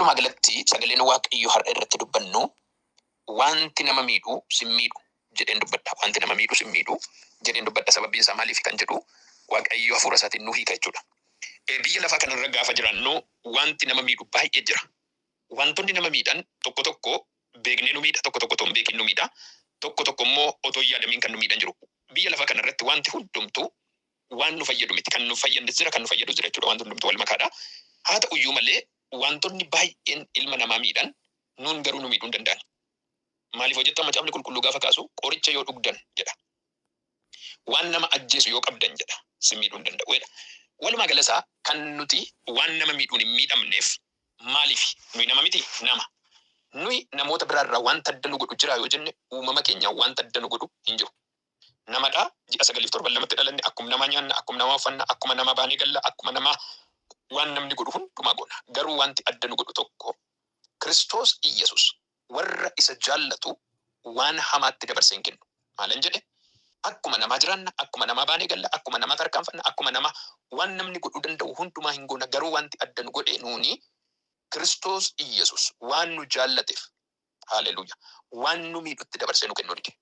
Walumaa galatti sagaleen Waaqayyoo har'a irratti dubbannu wanti nama miidhu sin miidhu jedheen dubbadha. Wanti nama miidhu sin miidhu jedheen dubbadha. Sababiin isaa maaliif kan jedhu Waaqayyo hafuura isaatiin nu hiika jechuudha. Biyya lafaa kanarra gaafa jiraannu wanti nama miidhu baay'ee jira. Wantoonni nama miidhan tokko tokko beeknee nu miidha, tokko tokko otoo hin beekin nu miidha, tokko tokko immoo otoo hin yaadamiin kan nu miidhan jiru. Biyya lafaa kanarratti wanti hundumtuu waan nu fayyadu miti. Kan nu fayyadnes jira, kan nu fayyadu jira jechuudha. Wanti hundumtuu wal makaadha. Haa ta'uyyuu malee wantoonni baay'een ilma namaa miidhan nuun garuu nu miidhuu hin danda'an. Maaliif hojjettan Macaafni Qulqulluu gaafa kaasu qoricha yoo dhugdan jedha. Waan nama ajjeesu yoo qabdan jedha. Si miidhuu hin danda'u jedha. Walumaa gala isaa kan nuti waan nama miidhuun hin miidhamneef maaliif? Nuyi nama miti? Nama. Nuyi namoota biraarraa wanta adda nu godhu jira yoo jenne uumama keenyaan wanta adda nu godhu hin jiru. Namadha, ji'a 9f torban 2tti dhalanne, akkuma namaa nyaanna, akkuma namaa uffanna, akkuma namaa baanee galla, akkuma namaa waan namni godhu hundumaa goona. Garuu wanti adda nu godhu tokko Kiristoos Iyyasuus warra isa jaallatu waan hamaatti dabarsee hin kennu. Maalan jedhe? Akkuma namaa jiraanna, akkuma namaa baanee galla, akkuma namaa tarkaanfanna, akkuma namaa waan namni godhuu danda'u hundumaa hin goona. Garuu wanti adda nu godhe nuuni Kiristoos Iyyasuus waan nu jaallateef, haleluuyaa, waan nu miidhutti dabarsee nu kennuu dide.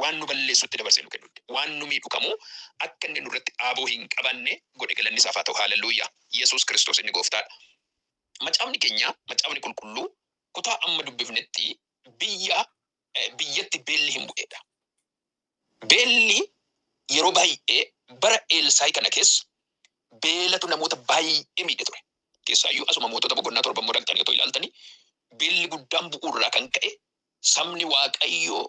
Waan nu balleessutti dabarsee nu kennuu dide. Waan nu miidhu kamuu akka inni nurratti aaboo hin qabanne godhe. Galanni isaaf haa ta'u. Haleluuyaa. Yesuus Kiristoos inni gooftaadha. Macaafni keenya, Macaafni Qulqulluu kutaa amma dubbifnetti biyya biyyatti beelli hin bu'eedha. Beelli yeroo baay'ee bara Eelsaay kana keessa beelatu namoota baay'ee miidhe ture. Keessaayyuu asuma Mootota boqonnaa 7 immoo dhaqxanii otoo ilaaltanii beelli guddaan bu'uurraa kan ka'e sabni Waaqayyoo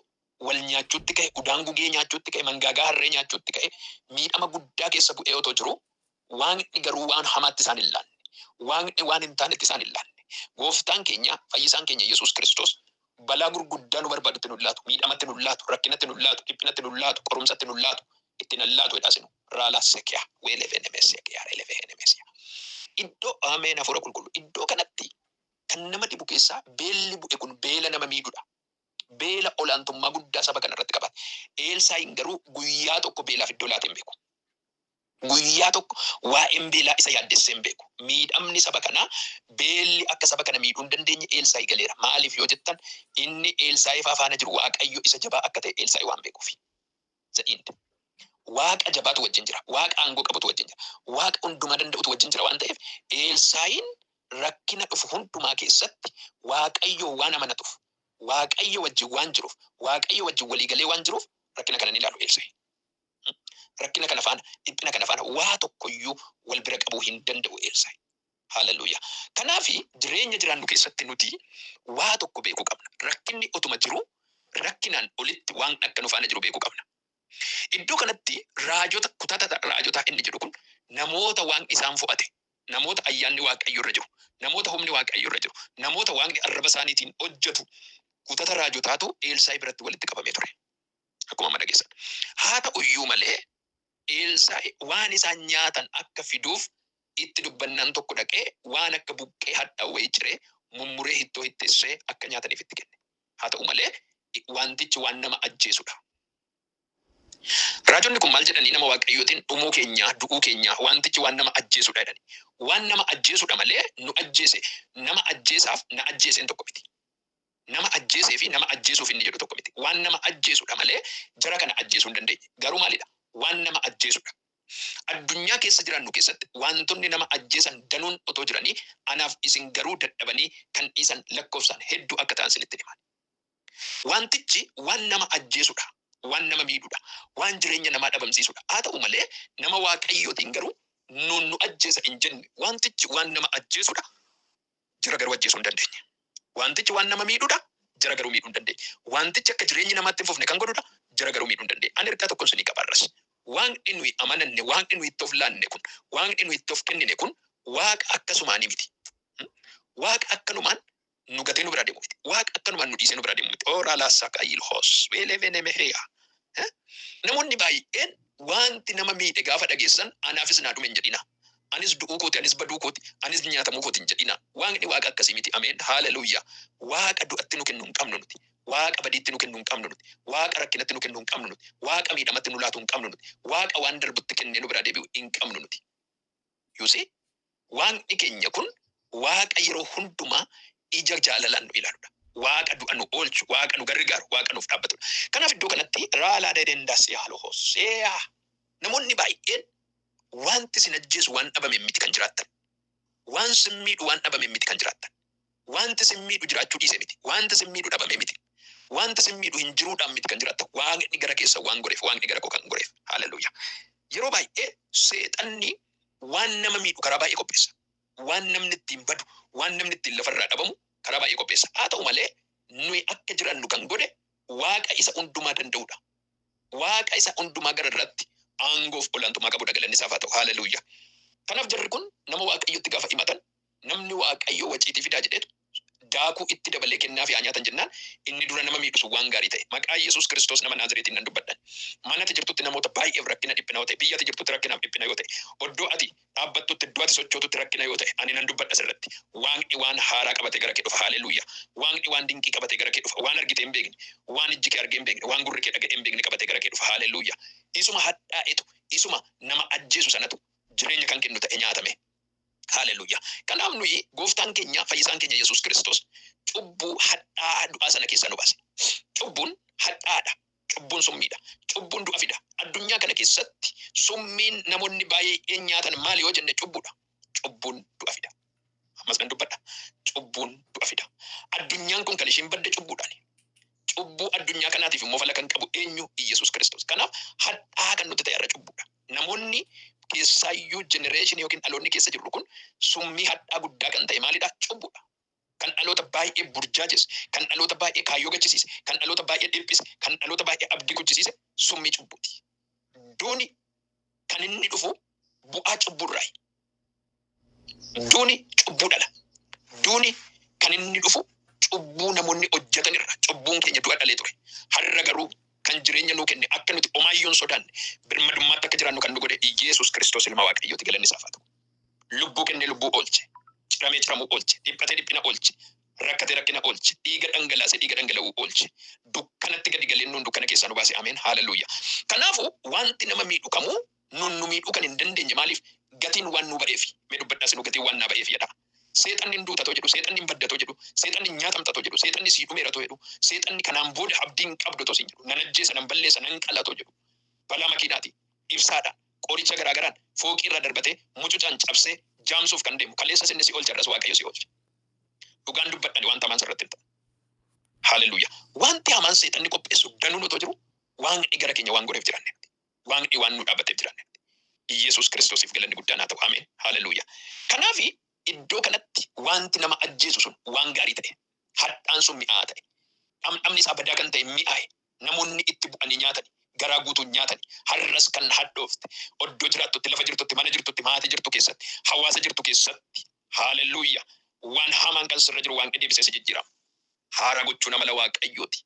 wal nyaachuutti ka'e, udaan gugee nyaachuutti ka'e, mangaagaa harree nyaachuutti ka'e, miidhama guddaa keessa bu'ee otoo jiru Waaqni garuu waan hamaatti isaan hin laanne. Waaqni waan hin taanetti isaan hin laanne. Gooftaan keenya, fayyisaan keenya Yesuus Kiristoos balaa gurguddaa nu barbaadutti nu laatu, miidhamatti nu laatu, rakkinatti nu laatu, dhiphinatti nu laatu, qorumsatti nu laatu, itti nan laatu jedhaa sinu. Raala sekiya, weelevene sekiya, relevene mesiya. Iddoo ameen hafuura qulqulluu. Iddoo kanatti kan nama dhibu keessaa beelli bu'e kun beela nama miidhudha. Beela olaantummaa guddaa saba kana irratti qabaate. Eelsaayin garuu guyyaa tokko beelaaf iddoo laatee hin beeku. Guyyaa tokko waa'een beelaa isa yaaddessee hin beeku. Miidhamni saba kanaa, beelli akka saba kana miidhuu hin dandeenye Eelsaayi galeera. Maaliif yoo jettan inni Eelsaayi faa faana jiru Waaqayyo isa jabaa akka ta'e Eelsaayi waan beekuufi. The end. Waaqa jabaatu wajjin jira. Waaqa aangoo qabutu wajjin jira. Waaqa hundumaa danda'utu wajjin jira waan ta'eef Eelsaayiin rakkina dhufu hundumaa keessatti Waaqayyo waan amanatuuf, Waaqayyo wajjin waan jiruuf, Waaqayyo wajjin walii galee waan jiruuf rakkina kana ni ilaalu Eelsaayi. Rakkina kana faana, dhiphina kana faana waa tokkoyyuu wal bira qabuu hin danda'u Eelsaayi. Haleluuyaa. Kanaaf jireenya jiraannu keessatti nuti waa tokko beekuu qabna. Rakkinni otuma jiru rakkinaan olitti waan akka nu faana jiru beekuu qabna. Iddoo kanatti raajota, kutata raajotaa inni jedhu kun namoota waan isaan fo'ate, namoota ayyaanni Waaqayyo irra jiru, namoota humni Waaqayyo irra jiru, namoota Waaqni arraba isaaniitiin hojjetu, kutata raajotaatu Eelsaayi biratti walitti qabamee ture. Akkuma amma dhageessan. Haa ta'u iyyuu malee Eelsaayi waan isaan nyaatan akka fiduuf itti dubbannaan tokko dhaqee waan akka buqqee hadhaa'u wayii ciree mummuree hittoo hitteessee akka nyaataniif itti kenne. Haa ta'u malee wantichi waan nama ajjeesudha. Raajonni kun maal jedhanii nama Waaqayyootiin? Dhumuu keenya, du'uu keenya, wantichi waan nama ajjeesudha jedhani. Waan nama ajjeesudha malee nu ajjeese, nama ajjeesaaf na ajjeeseen tokko miti. Nama ajjeesee fi nama ajjeesuuf inni jedhu tokko miti. Waan nama ajjeesudha malee jara kana ajjeesuu hin dandeenye. Garuu maalidha? Waan nama ajjeesudha. Addunyaa keessa jiraannu keessatti wantoonni nama ajjeesan danuun otoo jiranii anaaf isin garuu dadhabanii kan dhiisan lakkoofsaan hedduu akka ta'an sinitti himaan. Wantichi waan nama ajjeesudha. Waan nama miidhudha. Waan jireenya namaa dhabamsiisudha. Haa ta'u malee nama Waaqayyootiin garuu nuun nu ajjeesa hin jenne. Wantichi waan nama ajjeesudha. Jara garuu ajjeesuu hin dandeenye. Wantichi waan nama miidhudha. Jara garuu miidhuu hin dandeenye. Wantichi akka jireenyi namaatti hin fufne kan godhudha. Jara garuu miidhuu hin dandeenye. Ani ergaa tokkon sinii qaba har'as. Waaqni nuyi amananne, Waaqni nuyi itti of laanne kun, Waaqni nuyi itti of kennine kun Waaqa akkasumaanii miti. Waaqa akkanumaan nu gatee nu biraa deemu miti. Waaqa akkanumaan nu dhiisee nu biraa deemu miti. Ora la sakaayil hos weelevenemeheya. Namoonni baay'een wanti nama miidhe gaafa dhageessan anaafis naa dhume hin jedhina. Anis du'uu kooti, anis baduu kooti, anis nyaatamuu kooti hin jedhina. Waaqni Waaqa akkasii miti. Ameen. Haleluuyaa. Waaqa du'atti nu kennu hin qabnu nuti. Waaqa badiitti nu kennu hin qabnu nuti. Waaqa rakkinatti nu kennu hin qabnu nuti. Waaqa miidhamatti nu laatu hin qabnu nuti. Waaqa waan darbutti kennee nu biraa deebi'u hin qabnu nuti. You see? Waaqni keenya kun Waaqa yeroo hundumaa ija jaalalaan nu ilaaludha. Waaqa du'a nu oolchu, Waaqa nu gargaaru, Waaqa nuuf dhaabbatudha. Kanaaf iddoo kanatti raalaa dadendaas yaaloo hoseeyaa. Namoonni baay'een wanti sin ajjeesu waan dhabame miti kan jiraattan. Waan sin miidhu waan dhabame miti kan jiraattan. Wanti sin miidhu jiraachuu dhiise miti. Wanti sin miidhu dhabame miti. Wanti sin miidhu hin jiruudhaan miti kan jiraattan. Waaqni gara keessa waan goreef, Waaqni gara koo kan goreef. Haleluuyaa. Yeroo baay'ee seexanni waan nama miidhu karaa baay'ee qopheessa. Waan namni ittiin badu, waan namni ittiin lafarraa dhabamu karaa baay'ee qopheessa. Haa ta'u malee nuyi akka jiraannu kan godhe Waaqa isa hundumaa danda'udha. Waaqa isa hundumaa gara irratti aangoof olaantummaa qabudha, galanni isaaf haa ta'u. Haleluuyaa. Kanaaf jarri kun nama Waaqayyotti gaafa himatan, namni Waaqayyo waciitii fidaa jedheetu daakuu itti dabalee kennaa fi haa nyaatan jennaan, inni dura nama miidhu sun waan gaarii ta'e. Maqaa Yesuus Kiristoos nama Naazireetiin nan dubbadhan. Mana ati jirtutti namoota baay'eef rakkina dhiphina yoo ta'e, biyya ati jirtutti rakkinaaf dhiphina yoo ta'e, oddoo ati dhaabbattutti, iddoo ati sochootutti rakkina yoo ta'e, ani nan dubbadha sirratti. Waaqni waan haaraa qabatee gara kee dhufa. Haleluuyaa. Waaqni waan dinqii qabatee gara kee dhufa. Waan argite hin beekne, waan ijji kee argee hin beekne, waan gurri kee dhaga'ee hin beekne qabatee gara kee dhufa. Haleluuyaa. Isuma hadhaa'etu, isuma nama ajjeesu sanatu jireenya kan kennu ta'e nyaatame. Haleluuyaa. Kanaaf nuyi gooftaan keenya, fayyisaan keenya Yesuus Kiristoos cubbuu hadhaa'aa du'aa sana keessaa nu baase. Cubbuun hadhaa'aadha. Cubbuun summiidha. Cubbuun du'a fida. Addunyaa kana keessatti summiin namoonni baay'een nyaatan maali yoo jenne, cubbuudha. Cubbuun du'a fida. Ammas nan dubbadha. Cubbuun du'a fida. Addunyaan kun kan isheen badde cubbuudhaani. Cubbuu addunyaa kanaatiif immoo fala kan qabu eenyu? Iyyasuus Kiristoos. Kanaaf hadhaa kan nutti ta'e har'a cubbuudha. Namoonni keessaayyuu generation yookiin dhaloonni keessa jirru kun summii hadhaa guddaa kan ta'e maalidha? Cubbuudha. Kan dhaloota baay'ee burjaajesse, kan dhaloota baay'ee kaayyoo gachisiise, kan dhaloota baay'ee dhiphise, kan dhaloota baay'ee abdii kuchisiise summii cubbuuti. Duuni kan inni dhufu bu'aa cubbuurraayi. Duuni cubbuu dhala. Duuni kan inni dhufu cubbuu namoonni hojjetan irra. Cubbuun keenya du'a dhalee ture. Har'a garuu kan jireenya nuu kenne, akka nuti homaayyuu hin sodaanne, birmadummaatti akka jiraannu kan nu godhe Yesuus Kiristoos ilma Waaqayyooti, galanni isaaf haa ta'u. Lubbuu kennee lubbuu oolche. Ciramee ciramuu oolche. Dhiphatee dhiphina oolche. Rakkatee rakkina oolche. Dhiiga dhangalaasee dhiiga dhangala'uu oolche. Dukkanatti gadi galee nuun dukkana keessaa nu baase. Ameen. Haleluuyaa. Kanaafuu wanti nama miidhu kamuu nun nu miidhuu kan hin dandeenye maaliif? Gatiin waan nuu ba'eefi. Mee dubbadhaa sinuu, gatiin waan naa ba'eefi jedha. Seexanni hin duutatoo jedhu, seexanni hin baddatoo jedhu, seexanni hin nyaatamtatoo jedhu, seexanni sii dhumeeratoo jedhu, seexanni kanaan booda abdii hin qabdutoo siin jedhu, nan ajjeesa, nan balleessa, nan qalatoo jedhu. Balaa makiinaati, ibsaadhaan, qoricha garaagaraan, fooqii irraa darbatee, mucucaan cabsee, jaamsuuf kan deemu. Kaleessa sinni si oolche, har'as Waaqayyo si oolche. Dhugaan dubbadhani, wanta hamaan sirratti hin ta'u. Haleluuyaa. Wanti hamaan seexanni qopheessu danuun otoo jiru, Waaqni gara keenya waan godheef jiraanne. Waaqni waan nu dhaabbateef jiraanne. Yesuus Kiristoosiif galanni guddaan haa ta'u. Ameen. Haleluuyaa. Kanaafi iddoo kanatti wanti nama ajjeesu sun waan gaarii ta'e. Hadhaan sun mi'aa ta'e. Dhamdhamni isaa badaa kan ta'e mi'aaye. Namoonni itti bu'anii nyaatani. Garaa guutuun nyaatani. Har'as kan hadhoofte. Oddoo jiraattutti, lafa jirtutti, mana jirtutti, maatii jirtu keessatti, hawaasa jirtu keessatti. Haleluuyaa. Waan hamaan kan sirra jiru Waaqni deebisee si jijjiirama. Haaraa gochuun amala Waaqayyooti.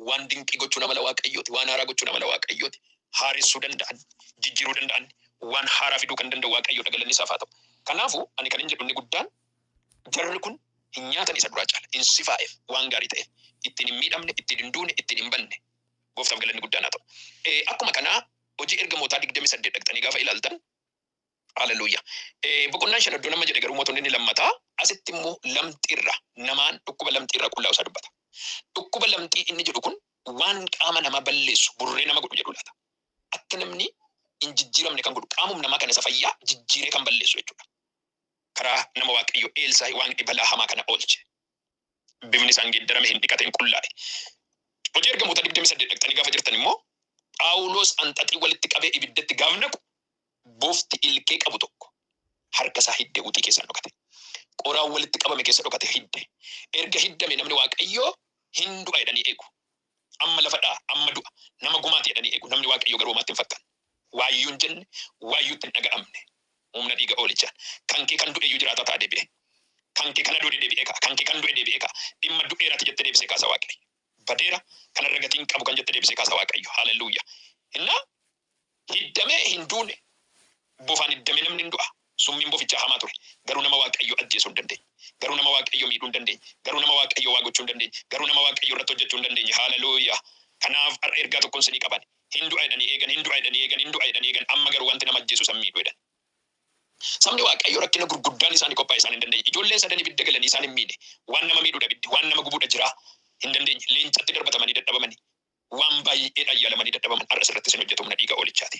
Waan dinqii gochuun amala Waaqayyooti. Waan haaraa gochuun amala Waaqayyooti. Haaressuu danda'an, jijjiiruu danda'an, waan haaraa fiduu kan danda'u Waaqayyoodha, galanni isaaf haa ta'u. Kanaafuu ani kan hin jedhu inni guddaan, jarri kun hin nyaatan isa duraa caala. Hin sifaa'eef, waan gaarii ta'eef. Ittiin hin miidhamne, ittiin hin duune, ittiin hin banne. Gooftaaf galanni guddaan haa ta'u. Akkuma kanaa Hojii Ergamootaa 28 dhaqxanii gaafa ilaaltan, haleluuyaa. Boqonnaan 5 iddoo nama jedhe garuu mootonni inni lammataa asitti immoo lamxiirra namaan dhukkuba lamxiirra qullaa'u isaa dubbata. Dhukkuba lamxii inni jedhu kun waan qaama namaa balleessu, burree nama godhu jedhu laata. Akka namni hin jijjiiramne kan godhu, qaamum namaa kan isa fayyaa jijjiiree kan balleessu jechuudha. Karaa nama Waaqayyo Eelsaa'i Waaqni balaa hamaa kana oolche. Bifni isaan geeddarame, hin dhiqate, hin qullaa'e. Hojii Ergamoota 28 dhaqxanii gaafa jirtan immoo, Phaawulos anxaxii walitti qabee ibiddatti gaaf naqu, bofti ilkee qabu tokko harka isaa hiddee uxii keessaan dhokate. Qoraan walitti qabame keessa dhokate hidde. Erga hiddame namni Waaqayyoo hin du'a jedhanii eegu. Amma lafa dha'a, amma du'a, nama gumaati jedhanii eegu. Namni Waaqayyoo garuu homaatti hin fakkaanne. Waayyuu hin jenne, waayyuutti hin dhaga'amne. Humna dhiiga oolichaan. Kan kee kan du'e iyyuu jiraataa ta'a deebi'e. Kan kee kana du'e deebi'ee ka'a. Kan kee kan du'e deebi'ee ka'a. Dhimma du'eerati jettee deebisee kaasa Waaqayyo. Badeera, kanarra gatiin qabu kan jette deebisee kaasa Waaqayyo. Haleluuyaa. Innaa hiddamee hin duune. Bofaan hiddamee namni hin du'a. Summiin bofichaa hamaa ture. Garuu nama Waaqayyo ajjeesuu hin dandeenye. Garuu nama Waaqayyo miidhuu hin dandeenye. Garuu nama Waaqayyo waa gochuu hin dandeenye. Garuu nama Waaqayyo irratti hojjechuu hin dandeenye. Haleluuyaa. Kanaaf har'a ergaa tokkoon sinii qaban. Hin du'a jedhanii eegan, hin du'a jedhanii eegan, hin du'a jedhanii eegan. Amma garuu wanti nama ajjeesu san miidhu jedhan. Sabni Waaqayyoo rakkina gurguddaan isaanii qophaa'e isaan hin dandeenye. Ijoolleen sadan ibidda galanii isaan hin miine. Waan nama miidhuudha ibiddi, waan nama gubuudha jira. Hin dandeenye. Leencatti darbatamanii dadhabamanii. Waan baay'eedhaan yaalamanii dadhabaman. Har'as irratti isin hojjetu humna dhiiga hoolichaati.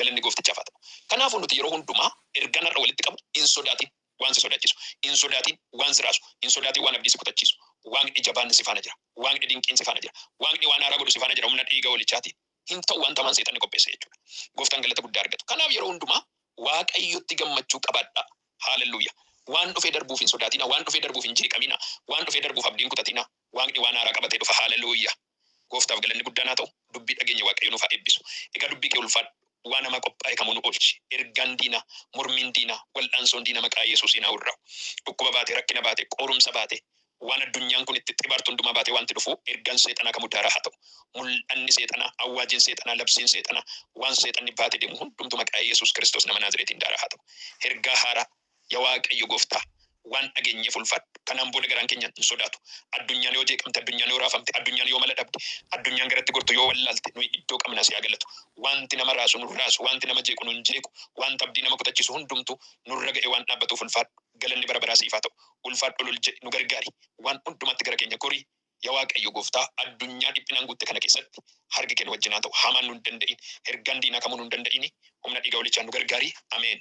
Galanni gooftichaaf haa ta'u. Kanaafuu nuti yeroo hundumaa ergaan har'a walitti qabu hin sodaatin waan si sodaachisu, hin sodaatin waan si raasu, hin sodaatin waan abdii si kutachiisu. Waaqni jabaan si faana jira. Waaqni dinqiin si faana jira. Waaqni waan haaraa godhu si faana jira humna dhiiga hoolichaatiin. Hin ta'u wanta hamaan seexanni qopheesse jechuudha. Gooftaan galata guddaa argatu. Kanaaf yeroo hundumaa Waaqayyotti gammachuu qabaadhaa. Haaleluyyaa. Waan dhufee darbuuf hin sodaatinaa. Waan dhufee darbuuf hin jeeqaminaa. Waan dhufee darbuuf abdii hin kutatinaa. Waaqni waan haaraa qabatee dhufa. Haaleluyyaa. Gooftaaf galanni guddaan haa ta'u. Dubbii dhageenye Waaqayyo nuuf haa eebbisu. Egaa dubbii kee ulfaadhu. Waan hamaa qophaa'e kamuu nu oolchi. Ergaan diinaa, mormiin diinaa, wal'aansoon diina maqaa Yesuusiin haa hurraa'u. Dhukkuba baate, rakkina baate, qorumsa baate, waan addunyaan kun itti xibaartu hundumaa baatee wanti dhufu ergaan seexanaa kamuu daaraa haa ta'u. Mul'anni seexanaa, awwaajiin seexanaa, labsiin seexanaa, waan seexanni baate deemu hundumtu maqaa Yesuus Kiristoos nama Naazireetiin daaraa haa ta'u. Ergaa haaraa, yaa Waaqayyo gooftaa, waan dhageenyeef ulfaadhu. Kanaan booda garaan keenya hin sodaatu. Addunyaan yoo jeeqamte, addunyaan yoo raafamte, addunyaan yoo mala dhabde, addunyaan garatti gortu yoo wallaalte, nuyi iddoo qabna si haa galatu. Wanti nama raasu nu raasu, wanti nama jeequ nu hin jeequ, wanta abdii nama kutachiisu hundumtu nurra ga'e waan dhaabbatuuf ulfaadhu. Galanni bara baraa siif haa ta'u. Ulfaadhu ol jedhi nu gargaari. Waan hundumatti gara keenya gorii. Yaa Waaqayyo gooftaa, addunyaa dhiphinaan guutte kana keessatti harki kee nu wajjin haa ta'u. Hamaan nu hin danda'in. Ergaan diinaa kamuu nu hin danda'ini. Humna dhiiga hoolichaan nu gargaari. Ameen.